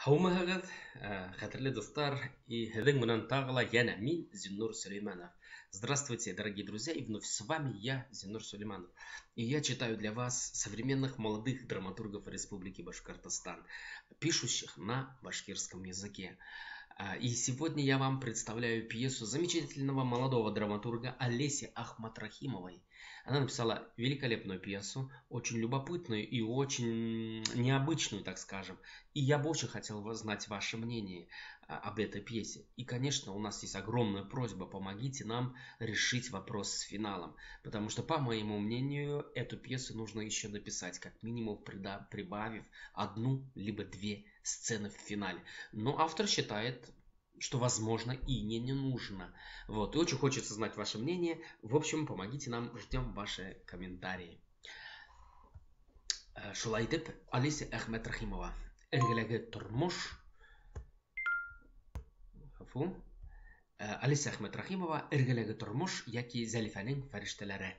Һаумыһығыҙ, ҡәҙерле дуҫтар, и һеҙҙең менән тағы ла йәнә мин, Зиннур Сөләймәнов. Здравствуйте, дорогие друзья, и вновь с вами я, Зиннур Сулейманов. И я читаю для вас современных молодых драматургов Республики Башкортостан, пишущих на башкирском языке. И сегодня я вам представляю пьесу замечательного молодого драматурга Олеси Ахматрахимовой. Она написала великолепную пьесу, очень любопытную и очень необычную, так скажем. И я бы очень хотел знать ваше мнение об этой пьесе. И, конечно, у нас есть огромная просьба: помогите нам решить вопрос с финалом. Потому что, по моему мнению, эту пьесу нужно еще дописать, как минимум прибавив одну либо две сцены в финале. Но автор считает, что, возможно, и не нужно. Вот, и очень хочется знать ваше мнение. В общем, помогите нам, ждем ваши комментарии. Шулай итеп, Олеся Әхмәтрәхимова. «Эргәләге тормош». Гафу. Олеся Әхмәтрәхимова, «Эргәләге тормош» йәки «Зәлифәнең фәрештәләре».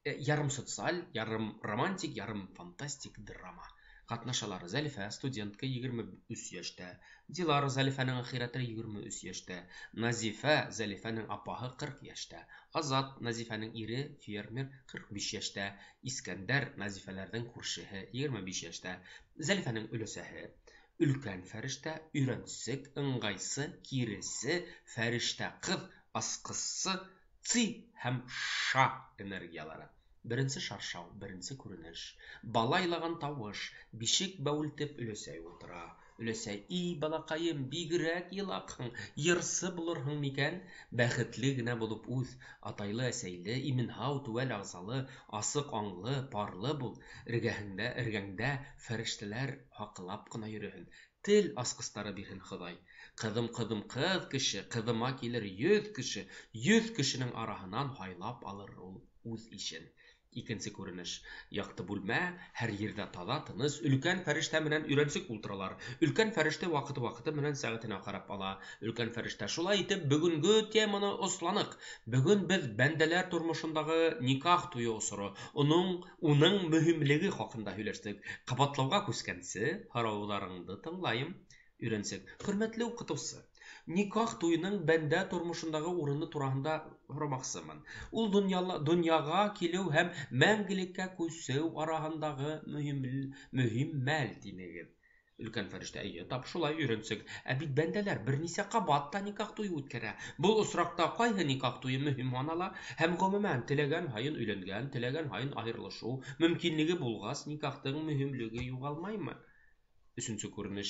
Ярым социаль, ярым романтик, ярым фантастик драма. Ҡатнашалар: Зәлифә, студентка, 23 йәштә; Дилара, Зәлифәнең әхирәте, 23 йәштә; Назифә, Зәлифәнең апаһы, 40 йәштә; Азат, Назифәнең ире, фермер, 45 йәштә; Искәндәр, Назифәләрҙең күршеһе, 25 йәштә; Зәлифәнең өләсәһе, өлкән фәрештә, өйрәнсек, ыңғайсы, киресе, фәрештә ҡыҙ, асҡыссы, ци һәм ша энергиялары. Беренсе шаршау, беренсе күренеш. Бала илаған тауыш, бишек бәүелтеп өләсәй ултыра. Өләсәй: "И, балаҡайым, бигерәк илаҡһың, йырсы булырһың микән? Бәхетле генә булып үҫ, атайлы-әсәйле, имен-һау, теүәл ағзалы, асыҡ аңлы, парлы бул, эргәһеңдә, эргәңдә фәрештәләр һаҡлап ҡына йөрөһөн, тел асҡыстары бирһен Хоҙай. Ҡыҙым, ҡыҙым, ҡыҙ кеше, ҡыҙыма килер 100 кеше, 100 кешенең араһынан һайлап алыр ул үҙ ишен." Икенсе күренеш. Яҡты бүлмә, һәр ерҙә таҙа, тыныс, өлкән фәрештә менән өйрәнсек ултыралар. Өлкән фәрештә ваҡыты-ваҡыты менән сәғәтенә ҡарап ала. Өлкән фәрештә: "Шулай итеп, бөгөнгө теманы осланыҡ. Бөгөн беҙ бәндәләр тормошондағы никах туйы осоро, уның мөһимлеге хаҡында һөйләштек. Ҡабатлауға күскәнсе, һорауҙарыңды тыңлайым." Өйрәнсек: "Хөрмәтле уҡытыусы, никах туйының бәндә тормошондағы урыны тураһында һорамаҡсымын. Ул донъяға килеү һәм мәңгелеккә күсеү араһындағы мөһим мәл тинегеҙ." Өлкән фәрештә: "Эйе, тап шулай." Өйрәнсек: "Ә бит бәндәләр бер нисә ҡабат та никах туйы үткәрә. Был осраҡта ҡайһы никах туйы мөһим һанала һәм, ғөмүмән, теләгән һайын өйләнгән, теләгән һайын айырылышыу мөмкинлеге булғас, никахтың мөһимлеге юғалмаймы?" Өсөнсө күренеш.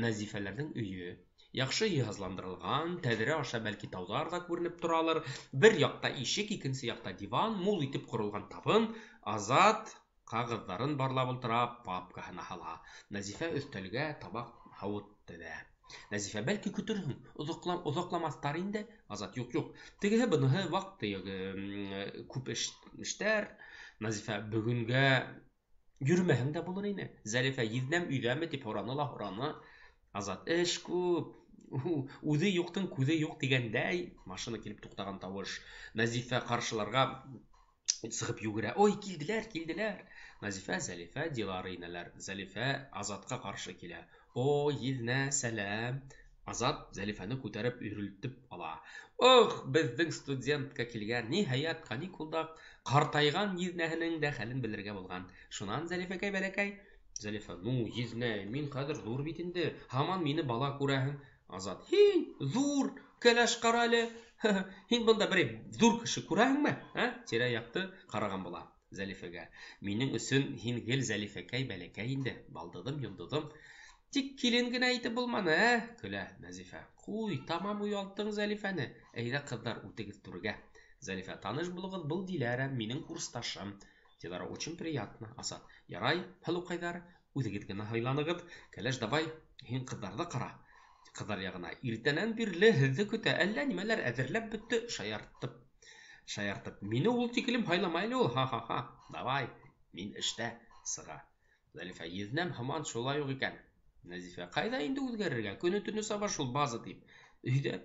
Нәзифәләрҙең өйө. Яҡшы йыһазландырылған, тәҙрә аша бәлки тауҙар ҙа күренеп торалыр. Бер яҡта ишек, икенсе яҡта диван, мул итеп ҡоролған табын. Азат ҡағыҙҙарын барлап ултыра, папкаһына һала. Нәзифә өҫтәлгә табаҡ һауыт теҙә. Нәзифә: "Бәлки көтөрһөң, оҙаҡламаҫтар инде." Азат: "Юҡ, юҡ. Тегеһе, быныһы, ваҡ-төйәге күп эштәр." Нәзифә: "Бөгөнгә йөрөмәһәң дә булыр ине. Зәлифә еҙнәм өйҙәме тип һораны ла һораны." Азат: "Эш күп. Үҙе юҡтың күҙе юҡ тигәндәй." Машина килеп туҡтаған тауыш. Нәзифә ҡаршыларға сығып йүгерә. "Ой, килделәр, килделәр!" Нәзифә, Зәлифә, Дилара инәләр. Зәлифә Азатҡа ҡаршы килә. "О, еҙнә, сәләм!" Азат Зәлифәне күтәреп өйрөлтөп ала. "Ох, беҙҙең студентка килгән, ниһайәт, каникулда ҡартайған еҙнәһенең дә хәлен белергә булған. Шунан, Зәлифәкәй, бәләкәй?" Зәлифә: "Ну, еҙнә, мин хәҙер ҙур бит инде, һаман мине бала күрәһең." Азат: "Һин ҙур, кәләш ҡара әле. Һин бында берәй ҙур кеше күрәһеңме? Ә?" Тирә-яҡты ҡараған була. Зәлифәгә: "Минең өсөн һин гел Зәлифәкәй бәләкәй инде, балдыҙым, йондоҙом. Тик килен генә итеп булманы, ә?" Көлә. Нәзифә: "Ҡуй, тамам оялттың Зәлифәне. Әйҙә, ҡыҙҙар, үтегеҙ түргә." Зәлифә: "Таныш булығыҙ, был Диләрә, минең курсташым." Дилара: "Очень приятно." Азат: "Ярай, һылыуҡайҙар, үҙегеҙ генә һыйланығыҙ. Кәләш, давай, һин ҡыҙҙарҙы ҡара." Ҡыҙҙар яғына: "Иртәнән бирле һеҙҙе көтә, әллә нимәләр әҙерләп бөттө." Шаяртып, шаяртып: "Мине ул тиклем һайламай әле ул, ха-ха-ха. Давай, мин эштә." Сыға. Зәлифә: "Еҙнәм һаман шулай уҡ икән." Нәзифә: "Ҡайҙа инде үҙгәрергә, көнө-төнө саба шул база тип. Өйҙә.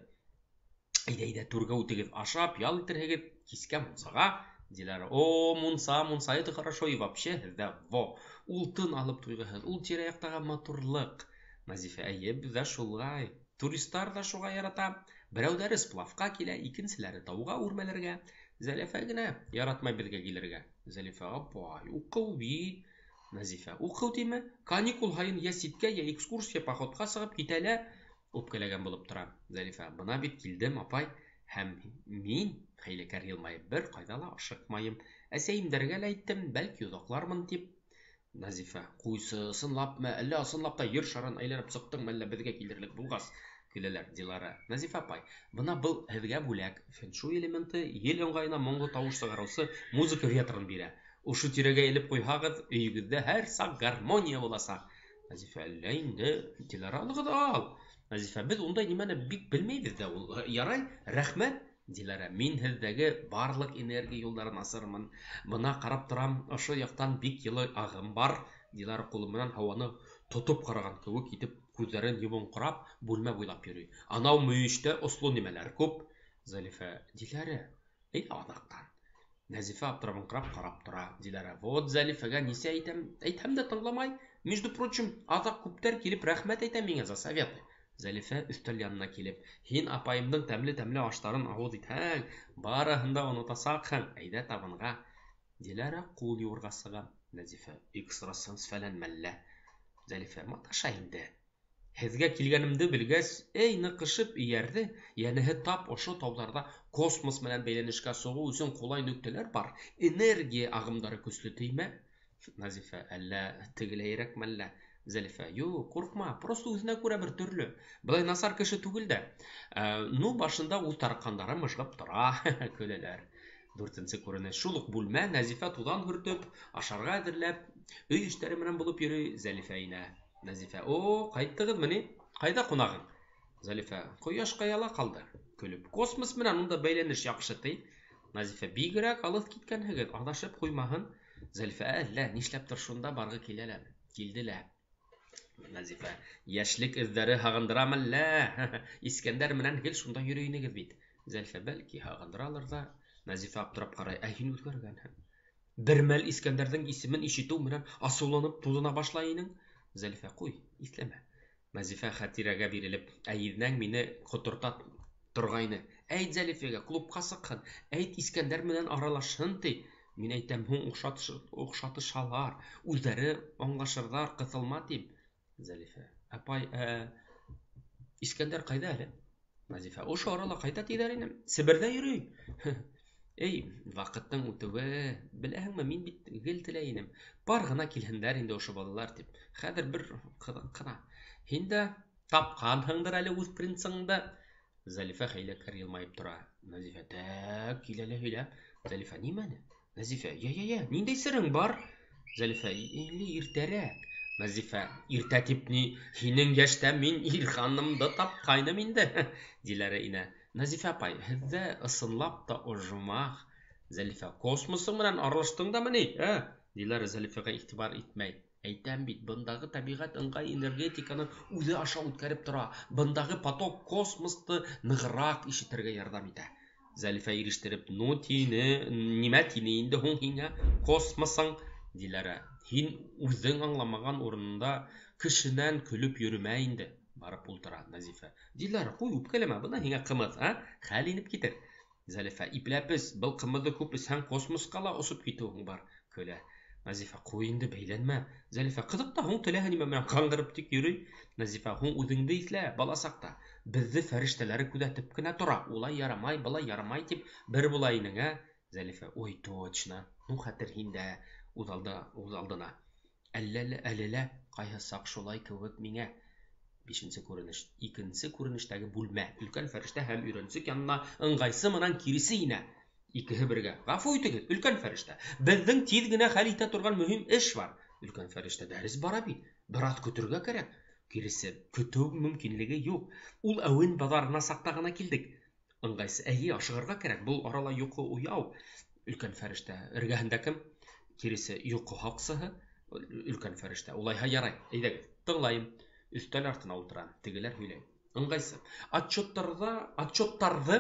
Әйҙә, әйҙә, түргә үтегеҙ, ашап, ял итерһегеҙ, кискә мунсаға." Дилара: "О, мунса, мунса, это хорошо, и вообще һеҙҙә во. Ул тын алып туйғыһыҙ, ул тирә-яҡтағы матурлыҡ." Назифә, әйе, беҙҙә шулай. Туристар ҙа шуға ярата. Берәүҙәре сплавҡа килә, икенселәре тауға үрмәләргә. Зәлифә генә яратмай беҙгә килергә. Зәлифә, апай, уҡыу бит. Назифә, уҡыу тиме? Каникул һайын йә ситкә, йә экскурсия, походҡа сығып китә лә, үпкәләгән булып тора. Зәлифә, бына бит килдем, апай. Һәм мин, хәйләкәр йылмайып, бер ҡайҙа ла ашыҡмайым. Әсәйемдәргә лә әйттем, бәлки оҙаҡлармын тип. Назифә, ҡуйсы, ысынлапмы, әллә ысынлап та ер шарын әйләнеп сыҡтыңмы, әллә беҙгә килерлек булғас? Көләләр. Дилара, Назифә апай, бына был һеҙгә бүләк. Фэншуй элементы ел ыңғайына моңло тауыш сығарыусы музыка ветрын бирә. Ошо тирәгә элеп ҡуйһағыҙ, өйөгөҙҙә һәр саҡ гармония буласаҡ. Назифә, әллә инде. Дилара, алығыҙ, ал. Назифә, беҙ ундай нимәне бик белмәйбеҙ ҙә ул. Ярай, рәхмәт. Дилара, мин һеҙҙәге барлыҡ энергия юлдарын асырмын. Бына ҡарап торам, ошо яҡтан бик йылы ағым бар. Дилара ҡулы менән һауаны тотоп ҡараған кеүек итеп, күҙҙәрен йомоңҡорап, бүлмә буйлап йөрөй. Анау мөйөштә осло нимәләр күп. Зәлифә, Дилара, әйҙә аҙаҡтан. Нәзифә аптырабыңҡырап ҡарап тора. Дилара, вот Зәлифәгә нисә әйтәм, әйтһәм дә тыңламай. Между прочим, аҙаҡ күптәр килеп рәхмәт әйтә миңә за советы. Зәлифә өҫтәл янына килеп, һин апайымдың тәмле-тәмле аштарын ауыҙ итһәң, барыһын да онотасаҡһың. Әйҙә табынға. Дилара ҡул йыуырға сыға. Нәзифә, экстрасенс фәлән мәллә. Зәлифә, маташа инде. Һеҙгә килгәнемде белгәс, эй, ныҡышып эйәрҙе. Йәнәһе тап ошо тауҙарҙа космос менән бәйләнешкә сығыу өсөн ҡулай нөктәләр бар. Энергия ағымдары көслө теймә. Назифә, әллә тегеләйерәк мәллә? Зәлифә, юҡ, ҡурҡма, просто үҙенә күрә бер төрлө. Былай насар кеше түгел дә. Ну, башында үҙ тараҡандары мыжғып тора, көләләр. Дүртенсе күренеш. Шул уҡ бүлмә, Нәзифә туҙан һөртөп, ашарға әҙерләп, өй эштәре менән булып йөрөй. Зәлифә инә. Нәзифә, о, ҡайттығыҙмы ни? Ҡайҙа ҡунағың? Зәлифә, ҡояш ҡаяла ҡалды. Көлөп, космос менән унда бәйләнеш яҡшы ти. Нәзифә, бигерәк алыҫ киткәнһегеҙ, аҙашып ҡуймаһын. Зәлифә, әллә, нишләптер шунда барғы килә лә, килде лә. Нәзифә, йәшлек эҙҙәре һағындыра мәллә? Искәндәр менән гел шунда йөрөй инегеҙ бит. Зәлифә, бәлки һағындыралыр ҙа. Нәзифә аптырап ҡарай, ә һин үҙгәргәнһең. Бер мәл Искәндәрҙең исемен ишетеү менән асыуланып туҙына башлай инең. Зәлифә, ҡуй, иҫләмә. Нәзифә хәтирәгә бирелеп, ә еҙнәң мине ҡоторта торғайны. Әйт Зәлифәгә, клубҡа сыҡһын, әйт Искәндәр менән аралашһын ти. Мин әйтәм, һуң оҡшатышалар, үҙҙәре аңлашырҙар, ҡыҫылма тип. Зәлифә, апай, Искәндәр ҡайҙа әле? Нәзифә, ошо арала ҡайта тиҙәр ине. Себерҙә йөрөй. Эй, ваҡыттың үтеүе, беләһеңме, мин бит гел теләй инем. Бар ғына килһендәр инде ошо балалар тип. Хәҙер бер ҡыҙыҡ ҡына. Һин дә тапҡанһыңдыр әле үҙ принцыңды. Зәлифә хәйләкәр йылмайып тора. Нәзифә, тәк, кил әле һөйлә. Зәлифә, нимәне? Нәзифә, йә, ниндәй серең бар? Зәлифә, әле иртәрәк. Нәзифә, иртә тип ни, һинең йәштә мин Илханымды тапҡайным инде. Диләрә инә. Нәзифә апай, һеҙҙә ысынлап та ожмах. Зәлифә, космосың менән аралаштың дамы ни? Диләрә Зәлифәгә иғтибар итмәй. Әйтәм бит, бындағы тәбиғәт ыңғай энергетиканы үҙе аша үткәреп тора. Бындағы поток космосты нығыраҡ ишетергә ярҙам итә. Зәлифә ирештереп, ну тине, нимә тине инде һуң һиңә космосың? Диләрә, һин үҙең аңламаған урынында кешенән көлөп йөрөмә инде. Барып ултыра Нәзифә. Диләрә, ҡуй, үпкәләмә, бына һиңә ҡымыҙ, ә? Хәл инеп китер. Зәлифә, ипләп эс, был ҡымыҙҙы күп эсһәң, космосҡа ла осоп китеүең бар. Көлә. Нәзифә, ҡуй инде, бәйләнмә. Зәлифә, ҡыҙыҡ та һуң теләһә нимә менән ҡаңғырып тик йөрөй. Нәзифә, һуң үҙеңде иҫлә, бала саҡта. Беҙҙе фәрештәләре күҙәтеп кенә тора. Улай ярамай, былай ярамай тип бер була инең, ә? Зәлифә, ой, точно. Ну, хәтер һиндә, үҙ алдына. Әллә әле лә ҡайһы саҡ шулай кеүек миңә. Бишенсе күренеш. Икенсе күренештәге бүлмә. Өлкән фәрештә һәм өйрәнсек янына ыңғайсы менән киресе инә. Икеһе бергә. Ғәфү итегеҙ, өлкән фәрештә. Беҙҙең тиҙ генә хәл итә торған мөһим эш бар. Өлкән фәрештә, дәрес бара бит. Бер аҙ көтөргә кәрәк. Киресе, көтөү мөмкинлеге юҡ. Ул әүен баҙарына саҡта ғына килдек. Ыңғайсы, әйе, ашығырға кәрәк. Был арала йоҡо уяу. Өлкән фәрештә, эргәһендә кем? Киресе, йоҡо һаҡсыһы. Өлкән фәрештә, улайһа ярай. Әйҙәгеҙ, тыңлайым. Өҫтәл артына ултыра. Тегеләр һөйләй. Ыңғайсы. Отчеттарҙа, отчеттарҙы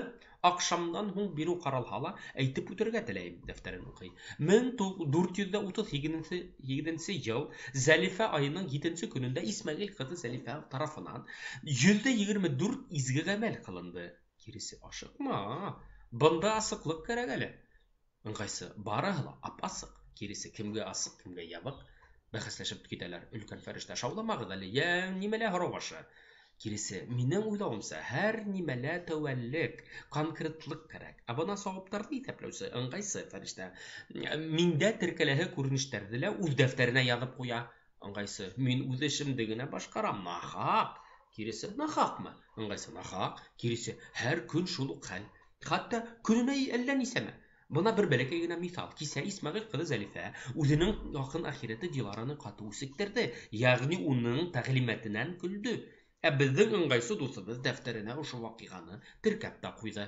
аҡшамдан һуң биреү ҡаралһа ла, әйтеп үтергә теләйем, дәфтәрен уҡый. 1438 йыл Зәлифә айының 7 көнөндә Исмәғил ҡыҙы Зәлифә тарафынан 24% изге ғәмәл ҡылынды. Киресе, ашыҡма. Бында асыҡлыҡ кәрәк әле. Ыңғайсы, барыһы ла ап-асыҡ. Киресе, кемгә асыҡ, кемгә ябыҡ. Бәхәсләшеп китәләр. Өлкән фәрештә, шауламағыҙ әле, йә нимәлә һорау башы? Киресе, минең уйлауымса, һәр нимәлә теүәллек, конкретлыҡ кәрәк. Ә бына сауаптарҙы иҫәпләүсе ыңғайсы фәрештә миндә теркәләһе күренештәрҙе лә үҙ дәфтәренә яҙып ҡуя. Ыңғайсы, мин үҙ эшемде генә башҡарам, нахаҡ. Киресе, нахаҡмы? Ыңғайсы, нахаҡ. Киресе, һәр көн шул уҡ хәл. Хатта көнөнә әллә нисәмә. Бына бер бәләкәй генә миҫал. Кисә Исмәғил ҡыҙы Зәлифә үҙенең яҡын әхирәте Дилараны ҡаты үсектерҙе, йәғни уның тәғлимәтенән көлдө. Ә беҙҙең ыңғайсы дуҫыбыҙ дәфтәренә ошо ваҡиғаны теркәп тә ҡуйҙы.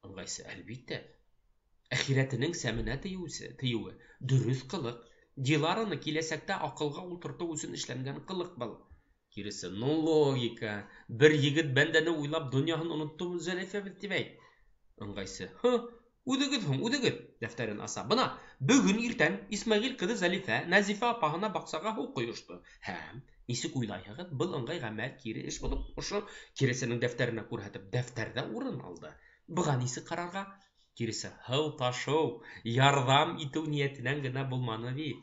Ыңғайсы, әлбиттә, әхирәтенең сәменә тейеүе дөрөҫ ҡылыҡ. Дилараны киләсәктә аҡылға ултыртыу өсөн эшләнгән ҡылыҡ был. Киресе, ну логика. Бер егет бәндәне уйлап донъяһын онотто Зәлифәбеҙ тип әйт. Ыңғайсы, һы, үҙегеҙ һуң, үҙегеҙ, дәфтәрен аса. Бына бөгөн иртән Исмәғил ҡыҙы Зәлифә Нәзифә апаһына баҡсаға һыу ҡойошто. Һәм нисек уйлайһығыҙ, был ыңғай ғәмәл кире эш булып ошо киресенең дәфтәренә күрһәтеп, дәфтәрҙә урын алды. Быға нисек ҡарарға? Киресе, һыу ташыу, ярҙам итеү ниәтенән генә булманы бит.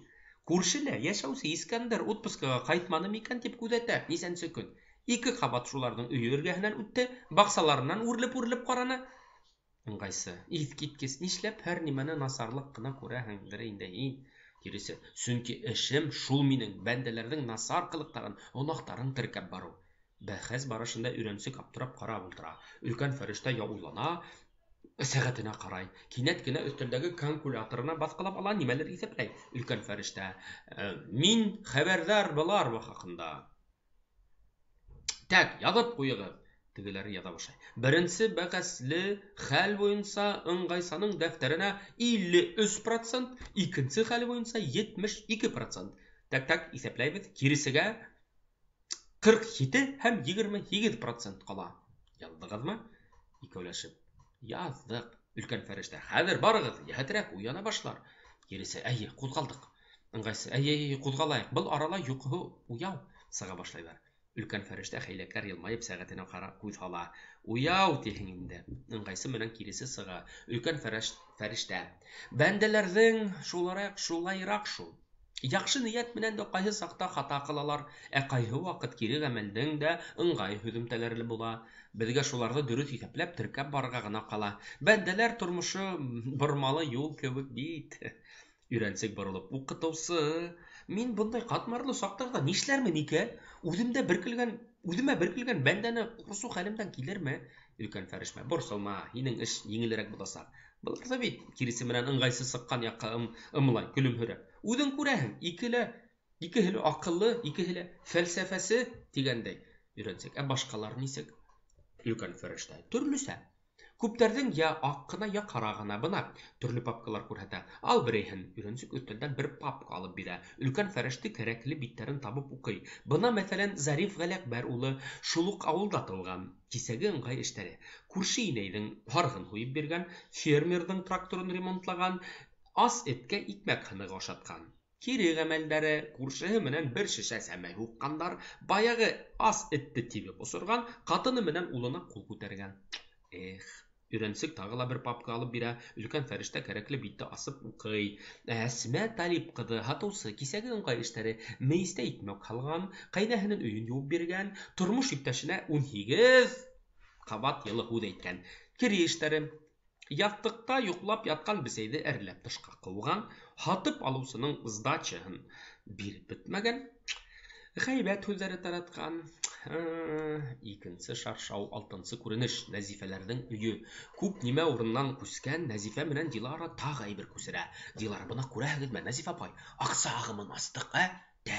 Күршелә йәшәүсе Искәндәр отпускаға ҡайтманы микән тип күҙәтә нисәнсе көн. 2 ҡабат шуларҙың өйө эргәһенән үтте, баҡсаларынан үрелеп-үрелеп ҡараны. Ыңғайсы, иҫ киткес, нишләп һәр нимәне насарлыҡ ҡына күрәһеңдер инде һин? Киресе, сөнки эшем шул минең, бәндәләрҙең насар ҡылыҡтарын, гонаһтарын теркәп барыу. Бәхәс барышында өйрәнсек аптырап ҡарап ултыра. Өлкән фәрештә я уйлана, сәғәтенә ҡарай. Кинәт кенә өҫтәлдәге калькуляторына баҫҡылап ала, нимәлер иҫәпләй. Өлкән фәрештә, мин хәбәрҙар былар хаҡында. Тәк, яҙып ҡуйығыҙ. Тегеләре яҙа башлай. Беренсе бәхәсле хәл буйынса ыңғайсаның дәфтәренә 53%, икенсе хәл буйынса 72%. Тәк-тәк иҫәпләйбеҙ. Киресегә 47 һәм 28% ҡала. Яҙҙығыҙмы? Икәүләшеп яҙҙыҡ. Өлкән фәрештә, хәҙер барығыҙ, йәһәтерәк уяна башлар. Киресе, әйе, ҡуҙғалдыҡ. Ыңғайсы, әйе, әйе, ҡуҙғалайыҡ. Был арала йоҡоһо уяу сыға башлайҙар. Өлкән фәрештә хәйләкәр йылмайып сәғәтенә ҡарап күҙ һала. Уяу тиһең инде. Ыңғайсы менән киресе сыға. Өлкән фәрештә, бәндәләрҙең шулайыраҡ шул. Яҡшы ниәт менән дә ҡайһы саҡта хата ҡылалар, ә ҡайһы ваҡыт кире ғәмәлдең дә ыңғай һөҙөмтәләре була. Беҙгә шуларҙы дөрөҫ иҫәпләп теркәп барырға ғына ҡала. Бәндәләр тормошо бормалы юл кеүек бит. Өйрәнсек боролоп, уҡытыусы, мин бындай ҡатмарлы саҡтарҙа нишләрмен икән? Үҙемдә беркелгән, үҙемә беркелгән бәндәне ҡурсыу хәлемдән килерме? Өлкән фәрештә, борсолма, һинең эш еңелерәк буласаҡ. Быларҙы бит киресе менән ыңғайсы сыҡҡан яҡҡа ымлай, көлөмһөрәп. Үҙең күрәһең, икеһе лә аҡыллы, икеһе лә фәлсәфәсе тигәндәй. Өйрәнсек, ә башҡалар нисек? Өлкән фәрештә, төрлөсә. Күптәрҙең я аҡ ҡына, я ҡара ғына. Бына төрлө папкалар күрһәтә. Ал берәйһен. Өйрәнсек өҫтәлдән бер папка алып бирә. Өлкән фәрештә кәрәкле биттәрен табып уҡый. Бына, мәҫәлән, Зариф Ғәләкбәр улы шул уҡ ауылда тыуған. Кисәге ыңғай эштәре. Күрше инәйҙең һарғын һуйып биргән, фермерҙың тракторын ремонтлаған, ас эткә икмәк һынығы ашатҡан. Кире ғәмәлдәре, күршеһе менән бер шешә сәмәй һуҡҡандар, баяғы ас этте тибеп осорған, ҡатыны менән улына ҡул күтәргән. Эх, өйрәнсек тағы ла бер папка алып бирә. Өлкән фәрештә кәрәкле битте асып уҡый. Әсмә Талип ҡыҙы һатыусы, кисәге ыңғай эштәре, мейестә икмәк һалған, ҡәйнәһенең өйөн йыуып биргән, тормош иптәшенә 18 ҡабат йылы һүҙ әйткән. Кире эштәре, яҫтыҡта йоҡлап ятҡан бесәйҙе әрләп тышҡа ҡыуған, һатып алыусының сдачаһын биреп бөтмәгән, ғәйбәт һүҙҙәре таратҡан. Икенсе шаршау, алтынсы күренеш. Нәзифәләрҙең өйө. Күп нимә урынынан күскән Нәзифә менән Дилара тағы әйбер күсерә. Дилара, бына күрәһегеҙме, Нәзифә апай, аҡса ағымын астыҡ, ә? Тә.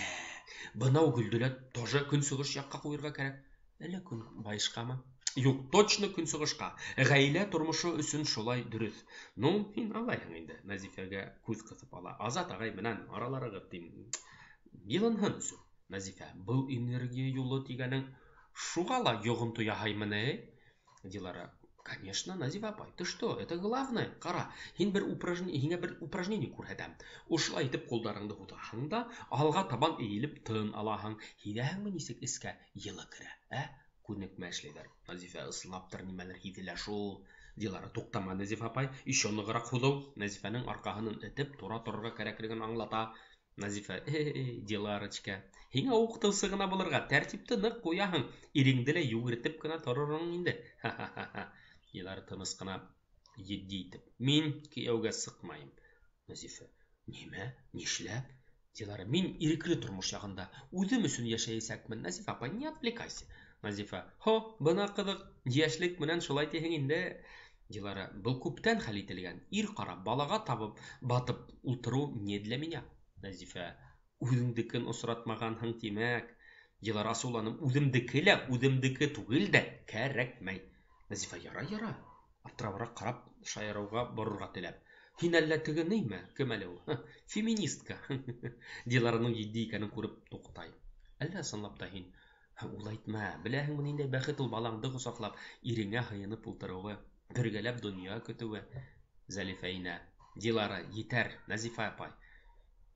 Бынау гөлдө лә тоже көнсығыш яҡҡа ҡуйырға кәрәк. Әллә көн байышҡамы? Юҡ, точно көнсығышҡа. Ғаилә тормошо өсөн шулай дөрөҫ. Ну, һин аңлайһың инде. Нәзифәгә күҙ ҡыҫып ала. Азат ағай менән араларығыҙ тим. Йылынһын өсөн. Нәзифә, был энергия юлы тигәнең Шуға ла йоғонто яһаймы ни? Дилара. Конечно, Назифа апай, ты что, это главное. Ҡара, һин бер упражнение, һиңә бер упражнение күрһәтәм. Ошолай итеп ҡулдарыңды һуҙаһың да, алға табан эйелеп тын алаһың. Һиҙәһеңме нисек эскә йылы керә, ә? Күнекмә эшләйҙәр. Назифа ысынлаптыр нимәлер һиҙелә шул. Дилара, туҡтама, Назифа апай, еще нығыраҡ һуҙыу. Назифәнең арҡаһынан этеп, тура торорға кәрәклеген аңлата. Назифа, эй, Диларочка, һиңә уҡытыусы ғына булырға, тәртипте ныҡ ҡуяһың, иреңде лә йүгертеп кенә торорһоң инде. Ха-ха-ха. Дилара тыныс ҡына етди итеп. Мин кейәүгә сыҡмайым. Назифа, нимә? Нишләп? Дилара, мин ирекле тормош яғында. Үҙем өсөн йәшәйәсәкмен. Назифа апай, не отвлекайся. Назифа, хо, бына ҡыҙыҡ, йәшлек менән шулай тиһең инде. Дилара, был күптән хәл ителгән. Ир ҡарап, балаға табып, батып ултырыу не для меня. Назифа, үҙеңдекен осратмағанһың тимәк. Дилара асыуланып, үҙемдеке лә, үҙемдеке түгел дә кәрәкмәй. Назифа, ярай, ярай. Аптырабыраҡ ҡарап, шаярыуға борорға теләп. Һин әллә теге нимә? Кем әле ул? Феминистка. Дилараның етди икәнен күреп туҡтай. Әллә ысынлап та һин? Улай итмә. Беләһеңме ниндәй бәхет ул балаңды ҡосаҡлап, иреңә һыйынып ултырыуы, бергәләп донъя көтөүе. Зәлифә инә. Дилара, етәр, Назифа апай.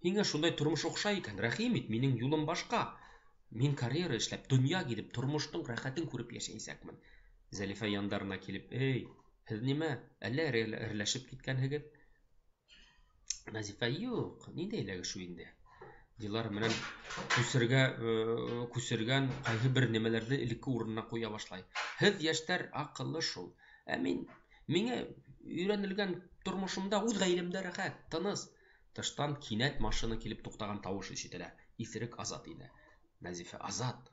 Һиңә шундай тормош оҡшай икән, рәхим ит, минең юлым башҡа. Мин карьера эшләп, донъя гиҙеп, тормоштоң рәхәтен күреп йәшәйәсәкмен. Зәлифә яндарына килеп, эй, һеҙ нимә, әллә әрләшеп киткәнһегеҙ? Назифа, юҡ, ниндәй эләгешеү инде? Дилара менән күсергә, күсергән ҡайһы бер нәмәләрҙе элекке урынына ҡуя башлай. Һеҙ йәштәр аҡыллы шул. Ә мин, миңә өйрәнелгән тормошомда үҙ ғаиләмдә рәхәт, тыныс. Тыштан кинәт машина килеп туҡтаған тауыш ишетелә. Иҫерек Азат ине. Назифа, Азат.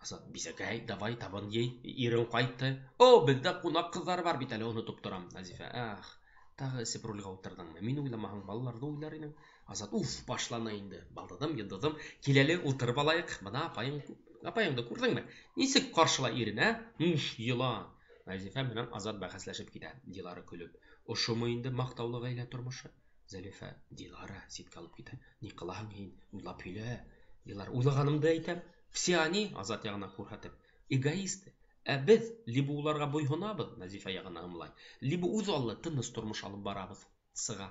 Азат, бисәкәй, давай табын йый, ирең ҡайтты. О, беҙҙә ҡунаҡ ҡыҙҙар бар бит әле, онотоп торам. Назифа, ах, тағы эсеп рулгә ултырҙыңмы? Мин уйламаһаң, балаларҙы уйлар инең. Азат, уф, башлана инде. Балдыҙым, йондоҙом, кил әле, ултырып алайыҡ. Бына апайың, апайыңды күрҙеңме? Нисек ҡаршылай ирен, ә? Уф, йылан. Назифа менән Азат бәхәсләшеп китә. Дилара көлөп. Ошомо инде маҡтаулы ғаилә тормошо? Зәлифә, Дилара ситкә алып китә. Ни ҡылаһың һин? Уйлап һөйлә. Дилара, уйлағанымды әйтәм. Все они, Азат яғына күрһәтеп, эгоисты. Ә беҙ либо уларға буйһонабыҙ, Назифа яғына ымлай, либо үҙ аллы тыныс тормош алып барабыҙ. Сыға.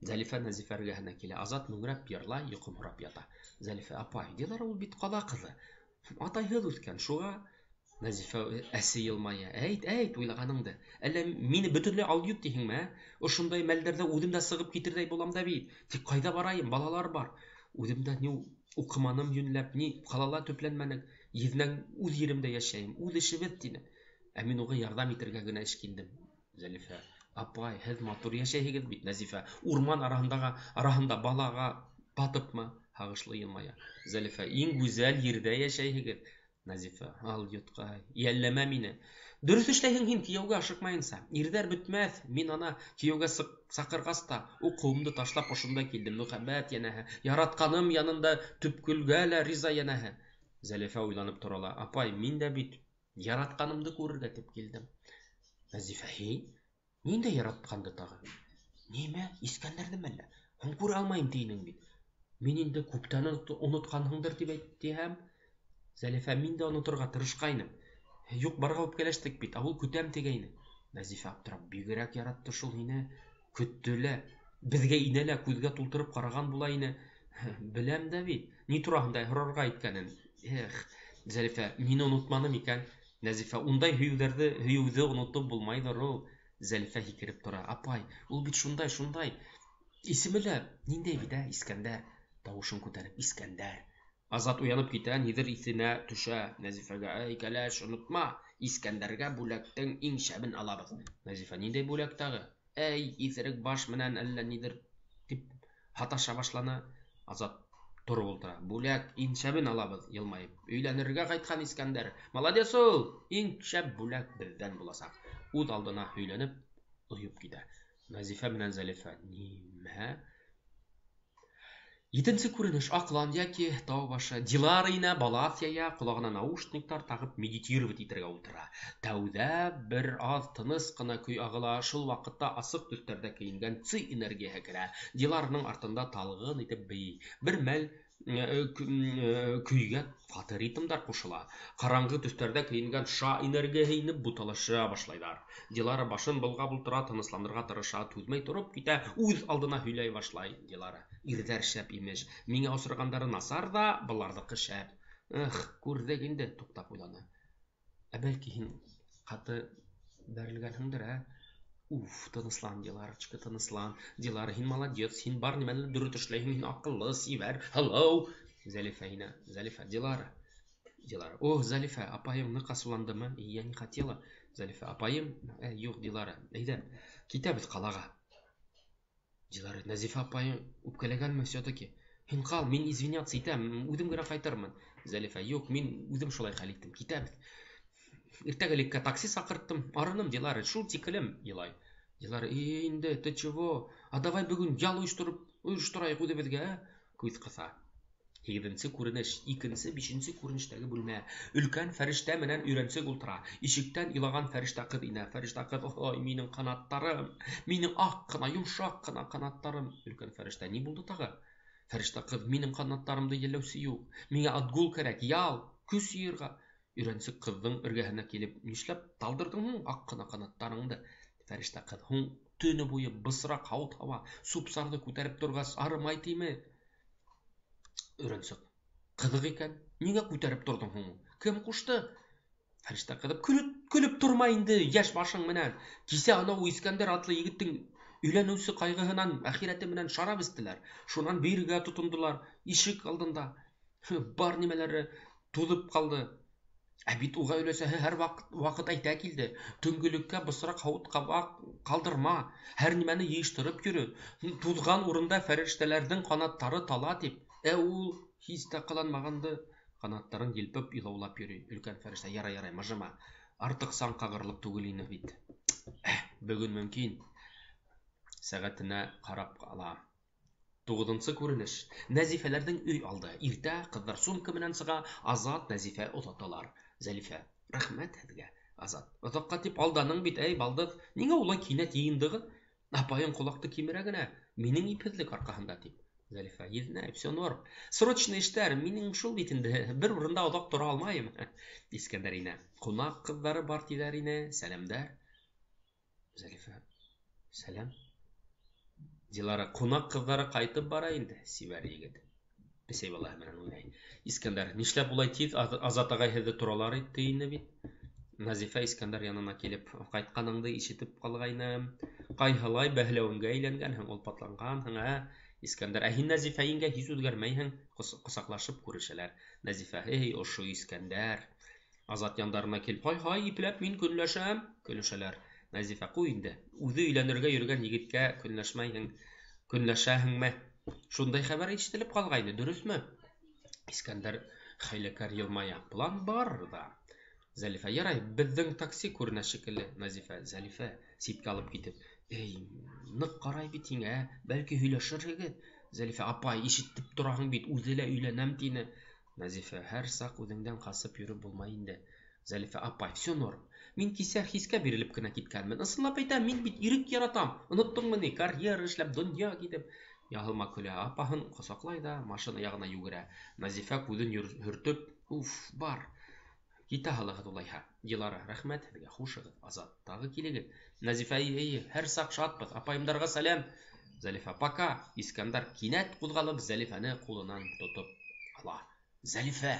Зәлифә Назифа эргәһенә килә. Азат мөңрәп йырлай, йоҡомһорап ята. Зәлифә, апай, Дилара ул бит ҡала ҡыҙы. Атайһыҙ үҫкән, шуға. Назифа әсе йылмая. Әйт, әйт, уйлағаныңды. Әллә мине бөтөнләй алйот тиһеңме, ә? Ошондай мәлдәрҙә үҙем дә сығып китерҙәй булам да бит. Тик ҡайҙа барайым, балалар бар. Үҙем дә ни уҡыманым йүнләп, ни ҡалала төпләнмәнек. Еҙнәң үҙ еремдә йәшәйем, үҙ эшебеҙ тине. Ә мин уға ярҙам итергә генә эшкиндем. Зәлифә, апай, һеҙ матур йәшәйһегеҙ бит, Назифа. Урман араһында балаға батыпмы? Һағышлы йылмая. Зәлифә, иң гүзәл ерҙә йәшәйһегеҙ. Назифа, алйотҡай, йәлләмә мине. Дөрөҫ эшләйһең һин, кейәүгә ашыҡмайынса. Ирҙәр бөтмәҫ. Мин ана кейәүгә саҡырғас та уҡыуымды ташлап ошонда килдем. Мөхәббәт йәнәһе, яратҡаным янында төпкөлгә лә риза йәнәһе. Зәлифә уйланып тора ла. Апай, мин дә бит яратҡанымды күрергә тип килдем. Назифа, һин? Ниндәй яратҡанды тағы? Нимә? Искәндәрҙеме әллә? Һуң күрә алмайым тинең бит. Мин инде күптән онотҡанһыңдыр тип әйтһәм. Зәлифә, мин дә оноторға тырышҡайным. Юҡ, барға үпкәләштек бит, ә ул көтәм тигәйне. Назифа аптырап, бигерәк яратты шул һине. Көттө лә, беҙгә инә лә күҙгә тултырып ҡараған була ине. Беләм дә бит, ни тураһында һорарға иткәнен. Эх, Зәлифә, мине онотманым икән. Нәзифә, ундай һөйөүҙе онотоп булмайҙыр ул. Зәлифә һикереп тора. Апай, ул бит шундай, шундай. Исеме лә ниндәй бит, ә? Искәндәр. Тауышын күтәреп, Искәндәр. Азат уянып китә, ниҙер иҫенә төшә. Нәзифәгә, эй, кәләш, онотма, Искәндәргә бүләктең иң шәбен алабыҙ. Нәзифә, ниндәй бүләк тағы? Эй, иҫерек баш менән әллә ниҙер тип һаташа башланы. Азат тороп ултыра. Бүләк иң шәбен алабыҙ, йылмайып. Өйләнергә ҡайтҡан Искәндәр. Молодец ул, иң шәп бүләк беҙҙән буласаҡ. Үҙ алдына һөйләнеп, ойоп китә. Нәзифә менән Зәлифә, нимә? Етенсе күренеш. Аҡлан йәки тау башы. Дилара инә, балаҫ йәйә, ҡолағына наушниктар тағып медитировать итергә ултыра. Тәүҙә бер аҙ тыныс ҡына көй ағыла, шул ваҡытта асыҡ төҫтәрҙә кейенгән ци энергияһы керә. Дилараның артында талғын итеп бейей. Бер мәл Көйгә ҡаты ритмдар ҡушыла. Ҡараңғы төҫтәрҙә кейенгән ша энергияһы инеп буталыша башлайҙар. Дилара башын болғап ултыра, тынысланырға тырыша, түҙмәй тороп китә, үҙ алдына һөйләй башлай Дилара. Ирҙәр шәп имеш. Миңә осрағандары насар ҙа, быларҙыҡы шәп. Эх, күрҙек инде, туҡтап уйланы. Ә бәлки һин ҡаты бәрелгәнһеңдер, ә? Уф, тыныслан, Диларочка, тыныслан. Дилара, һин молодец, һин бар нимәне дөрөҫ эшләйһең, һин аҡыллы, сибәр. Hello. Зәлифә инә. Зәлифә, Дилара. Дилара. О, Зәлифә, апайың ныҡ асыуландымы? Я не хотела. Зәлифә, апайым? Юҡ, Дилара. Әйҙә, китәбеҙ ҡалаға. Дилара, Нәзифә апайың үпкәләгәнме все-таки? Һин ҡал, мин извиняться итәм, үҙем генә ҡайтырмын. Зәлифә, юҡ, мин үҙем шулай хәл иттем. Китәбеҙ. Иртәгәлеккә такси саҡырттым. Арыным, Дилара, шул тиклем илай. Дилара, эй, инде, ты чего? А давай бөгөн ял ойоштороп, ойошторайыҡ үҙебеҙгә, ә? Күҙ ҡыҫа. Һигеҙенсе күренеш, икенсе, бишенсе күренештәге бүлмә. Өлкән фәрештә менән өйрәнсек ултыра. Ишектән илаған фәрештә ҡыҙ инә. Фәрештә ҡыҙ, ой, минең ҡанаттарым, минең аҡ ҡына, йомшаҡ ҡына ҡанаттарым. Өлкән фәрештә, ни булды тағы? Фәрештә ҡыҙ, минең ҡанаттарымды йәлләүсе юҡ. Миңә отгул кәрәк, ял, көс йыйырға. Өйрәнсек ҡыҙҙың эргәһенә килеп, нишләп талдырҙың һуң аҡ ҡына ҡанаттарыңды? Фәрештә ҡыҙ, һуң төнө буйы бысраҡ һауыт-һаба, сүп-сарҙы күтәреп торғас, арымай тиме? Өйрәнсек, ҡыҙыҡ икән, ниңә күтәреп торҙоң һуң? Кем ҡушты? Фәрештә ҡыҙып, көлөп, көлөп торма инде, йәш башың менән. Кисә анау Искәндәр атлы егеттең өйләнеүсе ҡайғыһынан әхирәте менән шарап эстеләр. Шунан бейергә тотондолар ишек алдында. Бар нимәләре туҙып ҡалды. Ә бит уға өләсәһе һәр ваҡыт әйтә килде. Төнгөлөккә бысраҡ һауыт ҡабаҡ ҡалдырма, һәр нимәне йыйыштырып йөрө. Туҙған урында фәрештәләрҙең ҡанаттары тала тип. Ә ул һис тә ҡыланмағанды ҡанаттарын елпеп илаулап йөрөй. Өлкән фәрештә, ярай, ярай, мыжыма. Артыҡ саң ҡағырлыҡ түгел ине бит. Бөгөн мөмкин. Сәғәтенә ҡарап ала. Туғыҙынсы күренеш. Нәзифәләрҙең өй алды. Иртә ҡыҙҙар сумка менән сыға, Азат, Нәзифә оҙаталар. Зәлифә, рәхмәт һеҙгә, Азат. Оҙаҡҡа тип алданың бит, әй, балдыҙ. Ниңә улай кинәт йыйындығыҙ? Апайың ҡолаҡты кимерә генә, минең ипһеҙлек арҡаһында тип. Зәлифә, еҙнәй, все норм. Срочный эштәр, минең шул бит инде, бер урында оҙаҡ тора алмайым. Искәндәр инә. Ҡунаҡ ҡыҙҙары бар тиҙәр ине, сәләмдәр. Зәлифә, сәләм. Дилара, ҡунаҡ ҡыҙҙары ҡайтып бара инде, сибәр егет. Бесәй балаһы менән уйнай. Искәндәр, нишләп улай тиҙ Азат ағай һеҙҙе торалар итте ине бит. Нәзифә Искәндәр янына килеп, ҡайтҡаныңды ишетеп ҡалғайным. Ҡайһылай бәһләүенгә әйләнгәнһең, олпатланғанһың, ә? Искәндәр, ә һин Нәзифә еңгә һис үҙгәрмәйһең. Ҡосаҡлашып күрешәләр. Нәзифә, эй, ошо Искәндәр. Азат яндарына килеп, һай-һай, ипләп мин көнләшәм. Көлөшәләр. Нәзифә, ҡуй инде. Үҙе өйләнергә йөрөгән егеткә көнләшмәйһең. Көнләшәһеңме? Шундай хәбәр ишетелеп ҡалғайны, дөрөҫмө? Искәндәр хәйләкәр йылмая. План бар ҙа. Зәлифә, ярай, беҙҙең такси күренә шикелле. Нәзифә, Зәлифә, ситкә алып китеп. Эй, ныҡ ҡарай бит һиңә, бәлки һөйләшерһегеҙ. Зәлифә, апай, ишетеп тораһың бит, үҙе лә өйләнәм тине. Нәзифә, һәр саҡ үҙеңдән ҡасып йөрөп булмай инде. Зәлифә, апай, все норм. Мин кисә хискә бирелеп кенә киткәнмен. Ысынлап әйтәм, мин бит ирек яратам. Оноттоңмо ни, карьера эшләп, донъя китеп. Яһалма көлә, апаһын ҡосаҡлай ҙа машина яғына йүгерә. Нәзифә күҙен һөртөп, уф, бар. Китә һалығыҙ улайһа. Дилара, рәхмәт һеҙгә, хушығыҙ. Азат, тағы килегеҙ. Нәзифә, эйе, эйе, һәр саҡ шатбыҙ. Апайымдарға сәләм. Зәлифә, пока. Искәндәр кинәт ҡуҙғалып, Зәлифәне ҡулынан тотоп ала. Зәлифә!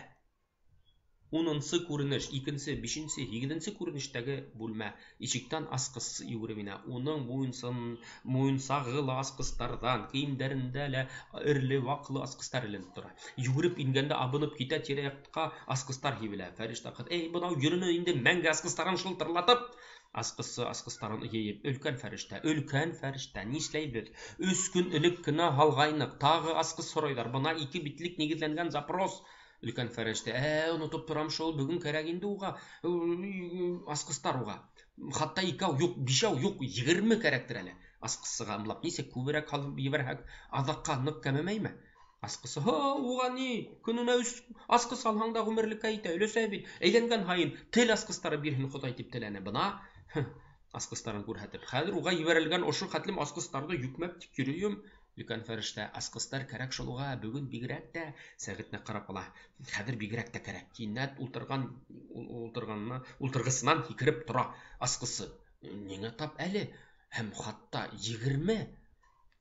Унынсы күренеш, икенсе, бишенсе, һигеҙенсе күренештәге бүлмә. Ишектән асҡыссы йүгереп инә. Уның муйынсағы ла асҡыстарҙан, кейемдәрендә лә эрле-ваҡлы асҡыстар эленеп тора. Йүгереп ингәндә абынып китә, тирә-яҡҡа асҡыстар һибелә. Фәрештә ҡыҙ, эй, бынау йөрөнө инде мәңге асҡыстарын шылтырлатып. Асҡысы асҡыстарын йыйып, өлкән фәрештә, өлкән фәрештә, нишләйбеҙ? 3 көн элек кенә һалғайныҡ, тағы асҡыс һорайҙар. Бына 2 битлек нигеҙләнгән запрос. Өлкән фәрештә, онотоп торам шул, бөгөн кәрәк инде уға, асҡыстар уға. Хатта 2 юҡ, 5 юҡ, 20 кәрәктер әле. Асҡысыға ымлап, нисек күберәк һалып ебәрһәк, аҙаҡҡа ныҡ кәмемәйме? Асҡысы, һа, уға ни, көнөнә 3 асҡыс алһаң да ғүмерлеккә итә, өләсә бит. Әйләнгән һайын тел асҡыстары бирһен Хоҙай тип теләне. Бына асҡыстарын күрһәтеп, хәҙер уға ебәрелгән ошо хәтлем асҡыстарҙы йөкмәп тик йөрөйөм. Өлкән фәрештә, асҡыстар кәрәк шул уға, бөгөн бигерәк тә, сәғәтенә ҡарап ала. Хәҙер бигерәк тә кәрәк. Кинәт ултырған ултырғанына, ултырғысынан һикереп тора асҡысы. Ниңә тап әле? Һәм хатта 20.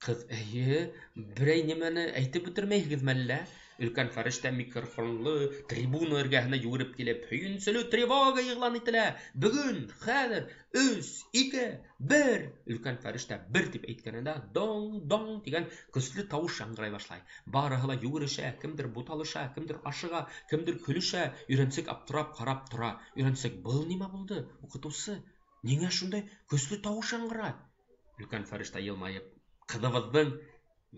Ҡыҙ, эйе, берәй нимәне әйтеп бөтөрмәйһегеҙме әллә? Өлкән фәрештә микрофонлы трибуна эргәһенә йүгереп килеп, һөйөнсөлө тревога иғлан ителә. Бөгөн, хәҙер, 3, 2, 1. Өлкән фәрештә 1 тип әйткәнендә доң, доң тигән көслө тауыш яңғырай башлай. Барыһы ла йүгерешә, кемдер буталыша, кемдер ашыға, кемдер көлөшә. Өйрәнсек аптырап ҡарап тора. Өйрәнсек, был нимә булды? Уҡытыусы, ниңә шундай көслө тауыш яңғырай? Өлкән фәрештә йылмайып, ҡыҙыбыҙҙың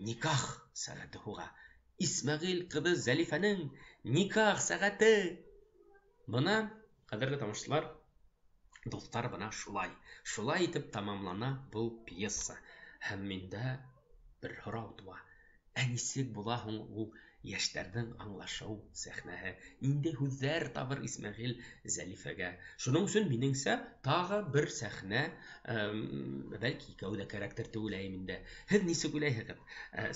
никах сәғәте һуға. Исмәғил ҡыҙы Зәлифәнең никах сәғәте. Бына, ҡәҙерле тамашасылар, дуҫтар, бына шулай. Шулай итеп тамамлана был пьеса. Һәм миндә бер һорау тыуа. Ә нисек була һуң ул йәштәрҙең аңлашыу сәхнәһе? Ниндәй һүҙҙәр табыр Исмәғил Зәлифәгә? Шуның өсөн, минеңсә, тағы бер сәхнә, бәлки икәү ҙә кәрәктер тип уйлайым инде. Һеҙ нисек уйлайһығыҙ?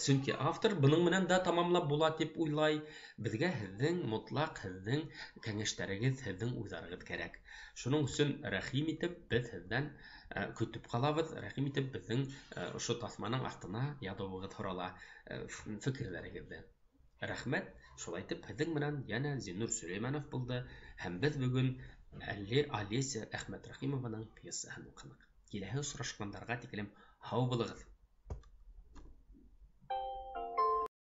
Сөнки автор бының менән дә тамамлап була тип уйлай. Беҙгә һеҙҙең мотлаҡ һеҙҙең кәңәштәрегеҙ, һеҙҙең уйҙарығыҙ кәрәк. Шуның өсөн рәхим итеп беҙ һеҙҙән көтөп ҡалабыҙ, рәхим итеп беҙҙең ошо таҫманың аҫтына яҙыуығыҙ һорала, фекерҙәрегеҙҙе. Рәхмәт. Шулай итеп, һеҙҙең менән йәнә Зиннур Сөләймәнов булды, һәм беҙ бөгөн Олеся Әхмәтрәхимованың пьесаһын уҡыныҡ. Киләһе осрашҡандарға тиклем һау булығыҙ.